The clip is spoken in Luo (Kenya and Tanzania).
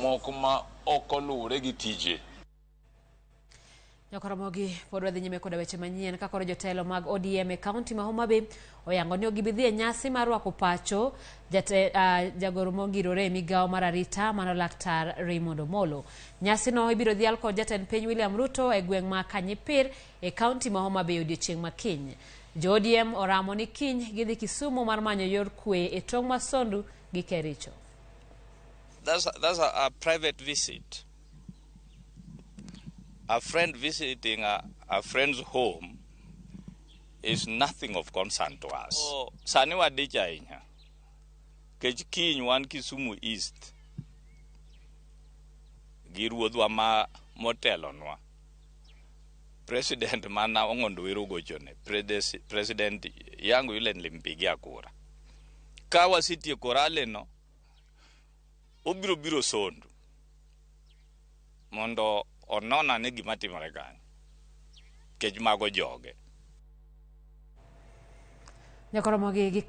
moko ma ok oluwore gi tije. Nyakoromogi pod wadhi nyime koda weche manyien ka koro jotelo mag ODM e kaunti ma Homa Bay oyango ni ok gibi dhi e nyasi mar rwako pacho jagoro mongirore e migawo mar arita mano Laktar Raymond Omolo. Nyasino ibiro dhial kod jatend piny William Ruto e gweng' ma Kanyipir e kaunti ma Homa Bay odiochieng' ma kiny. Jo ODM oramo ni kiny gidhi Kisumu mar manyo yor kwe e tong' ma Sondu gi Kericho. That's a private visit. A friend visiting a friend's home is nothing of concern to us. So, sani wadich ahinya. Kech kiny wan Kisumu East gi ruodhwa ma motelonwa. President mana Ong'ondo Were ogochone, President yangu yule nilimpigia kura. Ka wasetieko rally no, obiro biro Sondu mondo onon ane gima timore kanyo. Nikech mago joge. Nyakoromogi gi.